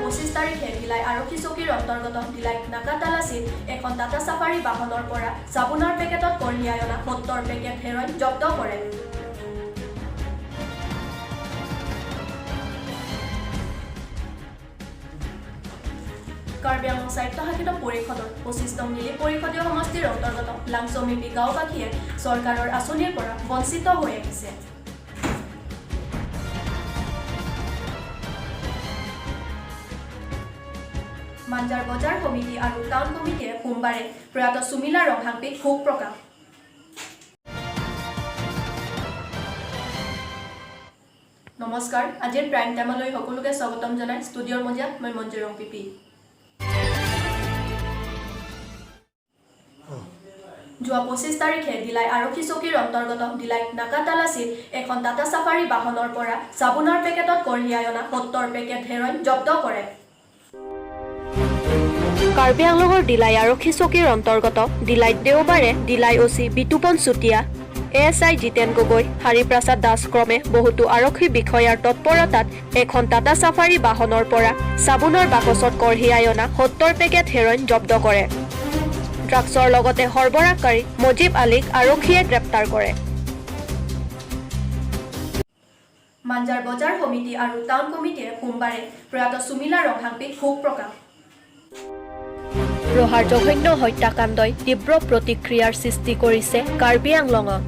25 তাৰিখে ডিলাই আৰক্ষী চকীৰ অন্তৰ্গত ডিলাই নাকাতালাচিত এখন টাটা চাফাৰী বাহনৰ পৰা চাবোনৰ পেকেটত কঢ়িয়াই অনা 70 পেকেট হেৰইন জব্দ কৰে। কাৰ্বি আংলং স্বায়ত্তশাসিত পৰিষদৰ 25 নং নিলি পৰিষদীয় সমষ্টিৰ অন্তৰ্গত লাংচমিপি গাঁওবাসীয়ে চৰকাৰৰ আঁচনিৰ পৰা বঞ্চিত হৈ আহিছে। মাঞ্জাৰ বজাৰ সমিতি আৰু টাউন কমিটিয়ে সোমবাৰে প্ৰয়াত সুমিলা ৰংহাংপিক শোক প্ৰকাশ। নমস্কাৰ, আজিৰ প্ৰাইম টাইমলৈ সকলোকে স্বাগতম জনাই ষ্টুডিঅ'ৰ মজিয়াত মই মঞ্জু ৰংপিপি। যোৱা 25 তাৰিখে ডিলাই আৰক্ষী চকীৰ অন্তৰ্গত ডিলাই নাকাতালাচিত এখন টাটা চাফাৰী বাহনৰ পৰা চাবোনৰ পেকেটত কঢ়িয়াই অনা 70 পেকেট হেৰইন জব্দ কৰে। কাৰ্বি আংলঙৰ ডিলাই আৰক্ষী চকীৰ অন্তৰ্গত ডিলাইত দেওবাৰে ডিলাই অ' চি বিতুপন চুতীয়া, এ.এছ.আই. জিতেন গগৈ, হৰিপ্ৰসাদ দাস ক্ৰমে বহুতো আৰক্ষী বিষয়াৰ তৎপৰতাত এখন টাটা চাফাৰী বাহনৰ পৰা চাবোনৰ বাকচত কঢ়িয়াই অনা 70 পেকেট হেৰইন জব্দ কৰে। ড্ৰাগছৰ লগতে সৰবৰাহকাৰী মজিব আলীক আৰক্ষীয়ে গ্ৰেপ্তাৰ কৰে। মাঞ্জাৰ বজাৰ সমিতি আৰু টাউন কমিটিয়ে সোমবাৰে প্ৰয়াত সুমিলা ৰংহাংপিক শোক প্ৰকাশ। ৰহাৰ জঘন্য হত্যাকাণ্ডই তীব্ৰ প্ৰতিক্ৰিয়াৰ সৃষ্টি কৰিছে কাৰ্বি আংলঙত।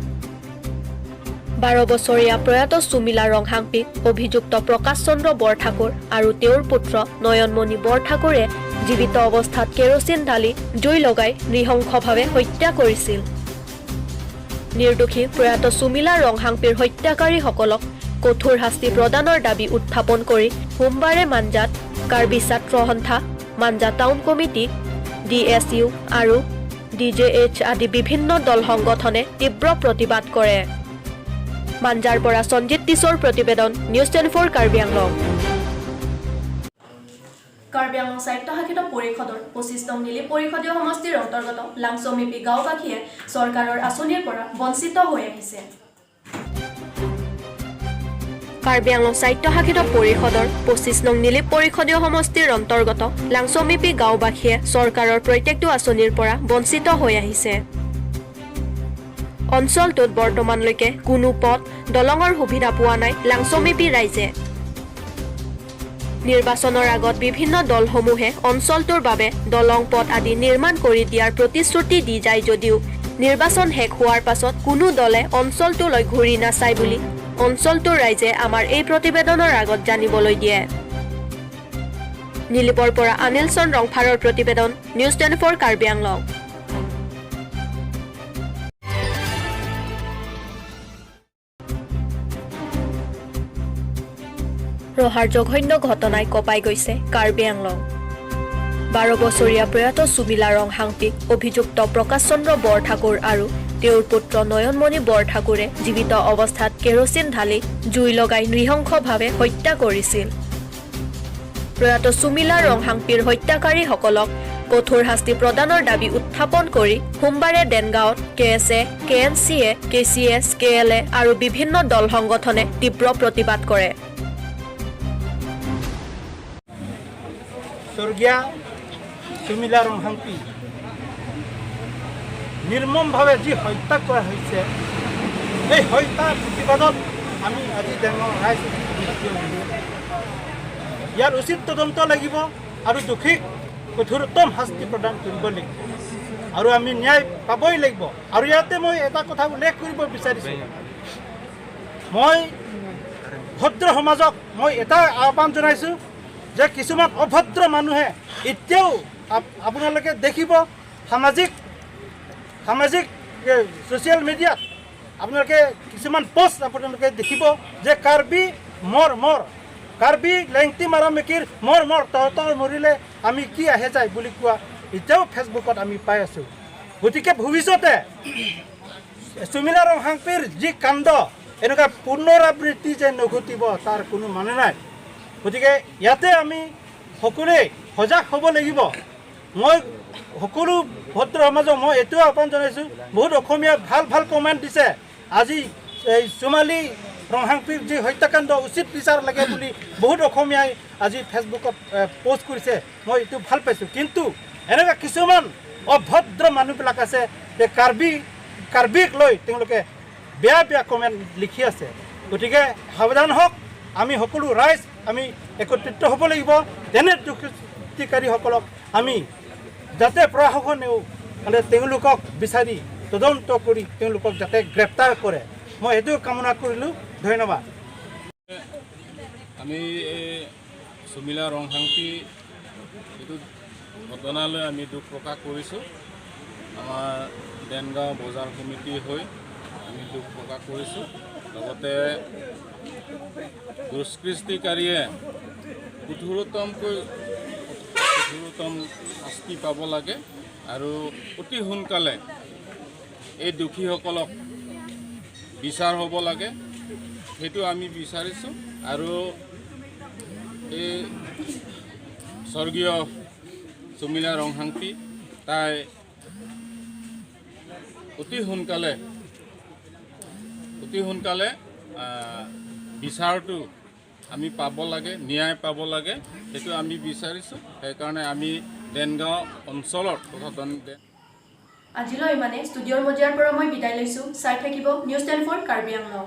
12 বছৰীয়া প্ৰয়াত সুমিলা ৰংহাংপিক অভিযুক্ত প্ৰকাশ চন্দ্ৰ বৰঠাকুৰ আৰু তেওঁৰ পুত্ৰ নয়নমণি বৰঠাকুৰে জীৱিত অৱস্থাত কেৰচিন ঢালি জুই লগাই নৃশংসভাৱে হত্যা কৰিছিল। নিৰ্দোষী প্ৰয়াত সুমিলা ৰংহাংপিৰ হত্যাকাৰীসকলক কঠোৰ শাস্তি প্ৰদানৰ দাবী উত্থাপন কৰি সোমবাৰে মাঞ্জাত কাৰ্বি ছাত্ৰ সন্থা, মাঞ্জা টাউন কমিটি, ডি.এছ.ইউ. আৰু ডি.জে.এইচ. আদি বিভিন্ন দল সংগঠনে তীব্ৰ প্ৰতিবাদ কৰে। মাঞ্জাৰ পৰা সঞ্জিত টিছৰ প্ৰতিবেদন, নিউজ 24 কাৰ্বি আংলং। কাৰ্বি আংলং স্বায়ত্তশাসিত পৰিষদৰ 25 নং নিলি পৰিষদীয় সমষ্টিৰ অন্তৰ্গত লাংচমিপি গাঁওবাসীয়ে চৰকাৰৰ আঁচনিৰ পৰা বঞ্চিত হৈ আহিছে। কাৰ্বি আংলং স্বায়ত্তশাসিত পৰিষদৰ 25 নং নিলি পৰিষদীয় সমষ্টিৰ অন্তৰ্গত লাংচমিপি গাঁওবাসীয়ে চৰকাৰৰ প্ৰত্যেকটো আঁচনিৰ পৰা বঞ্চিত হৈ আহিছে। অঞ্চলটোত বৰ্তমানলৈকে কোনো পথ, দলঙৰ সুবিধা পোৱা নাই লাংচমিপি ৰাইজে। নিৰ্বাচনৰ আগত বিভিন্ন দলসমূহে অঞ্চলটোৰ বাবে দলং, পথ আদি নিৰ্মাণ কৰি দিয়াৰ প্ৰতিশ্ৰুতি দি যায় যদিও নিৰ্বাচন শেষ হোৱাৰ পাছত কোনো দলে অঞ্চলটোলৈ ঘূৰি নাচায় বুলি অঞ্চলটোৰ ৰাইজে আমাৰ এই প্ৰতিবেদনৰ আগত জানিবলৈ দিয়ে। নীলিপৰ পৰা অনিলচন ৰংফাৰৰ প্ৰতিবেদন, নিউজ 24 কাৰ্বি আংলং। ৰহাৰ জঘন্য ঘটনাই কঁপাই গৈছে কাৰ্বি আংলং। 12 বছৰীয়া প্ৰয়াত সুমিলা ৰংহাংপিক অভিযুক্ত প্ৰকাশ চন্দ্ৰ বৰঠাকুৰ আৰু তেওঁৰ পুত্ৰ নয়নমণি বৰঠাকুৰে জীৱিত অৱস্থাত কেৰচিন ঢালি জুই লগাই নৃশংসভাৱে হত্যা কৰিছিল। প্ৰয়াত সুমিলা ৰংহাংপিৰ হত্যাকাৰীসকলক কঠোৰ শাস্তি প্ৰদানৰ দাবী উত্থাপন কৰি সোমবাৰে দেনগাঁৱত কে.এছ.এ., কে.এন.চি.এ., কে.চি.এছ., কে.এল.এ. আৰু বিভিন্ন দল সংগঠনে তীব্ৰ প্ৰতিবাদ কৰে। স্বৰ্গীয়া সুমিলা ৰংহাংপি নিৰ্মমভাৱে যি হত্যা কৰা হৈছে, এই হত্যাৰ প্ৰতিবাদত আমি আজি দেনগাঁও ৰাইজ। ইয়াৰ উচিত তদন্ত লাগিব আৰু দোষীক কঠোৰতম শাস্তি প্ৰদান কৰিব লাগিব আৰু আমি ন্যায় পাবই লাগিব। আৰু ইয়াতে মই এটা কথা উল্লেখ কৰিব বিচাৰিছোঁ। মই ভদ্ৰ সমাজক মই এটা আহ্বান জনাইছোঁ যে কিছুমান অভদ্ৰ মানুহে এতিয়াও আপোনালোকে দেখিব, সামাজিক ছ'চিয়েল মিডিয়াত আপোনালোকে কিছুমান পষ্ট আপোনালোকে দেখিব যে কাৰ্বি মৰ মৰ, কাৰ্বি লেংটি মাৰা মেকিৰ মৰ মৰ, তহঁতৰ মৰিলে আমি কি আহে যায় বুলি কোৱা এতিয়াও ফেচবুকত আমি পাই আছোঁ। গতিকে ভৱিষ্যতে সুমিলা ৰংহাংপিৰ যি কাণ্ড, এনেকুৱা পুনৰাবৃত্তি যে নঘটিব তাৰ কোনো মানে নাই। গতিকে ইয়াতে আমি সকলোৱে সজাগ হ'ব লাগিব। মই সকলো ভদ্ৰ সমাজক মই এইটোও আহ্বান জনাইছোঁ, বহুত অসমীয়া ভাল ভাল কমেণ্ট দিছে আজি এই সোমালী ৰংহাংপিৰ যি হত্যাকাণ্ড, উচিত বিচাৰ লাগে বুলি বহুত অসমীয়াই আজি ফেচবুকত পষ্ট কৰিছে। মই এইটো ভাল পাইছোঁ। কিন্তু এনেকুৱা কিছুমান অভদ্ৰ মানুহবিলাক আছে যে কাৰ্বিক লৈ তেওঁলোকে বেয়া বেয়া কমেণ্ট লিখি আছে। গতিকে সাৱধান হওক। আমি সকলো ৰাইজ আমি একত্ৰিত হ'ব লাগিব। তেনে দুষ্কৃতিকাৰীসকলক আমি যাতে প্ৰশাসনেও মানে তেওঁলোকক বিচাৰি তদন্ত কৰি তেওঁলোকক যাতে গ্ৰেপ্তাৰ কৰে, মই সেইটো কামনা কৰিলোঁ। ধন্যবাদ। আমি এই চুমিলা ৰংহাংপি এইটো ঘটনালৈ আমি দুখ প্ৰকাশ কৰিছোঁ। আমাৰ দেনগাঁও বজাৰ সমিতি হৈ আমি দুখ প্ৰকাশ কৰিছোঁ। লগতে দুষ্কৃতিকাৰীয়ে কঠোৰতমকৈ কঠোৰতম শাস্তি পাব লাগে আৰু অতি সোনকালে এই দোষীসকলক বিচাৰ হ'ব লাগে, সেইটো আমি বিচাৰিছোঁ। আৰু এই স্বৰ্গীয় চুমিলা ৰংহাংপি, তাই অতি সোনকালে বিচাৰটো আমি পাব লাগে, ন্যায় পাব লাগে, সেইটো আমি বিচাৰিছোঁ। সেইকাৰণে আমি দেনগাঁও অঞ্চলত তথা আজিলৈ ইমানে। ষ্টুডিঅ'ৰ মজিয়াৰ পৰা মই বিদায় লৈছোঁ। চাই থাকিব নিউজ 24 কাৰ্বি আংলং।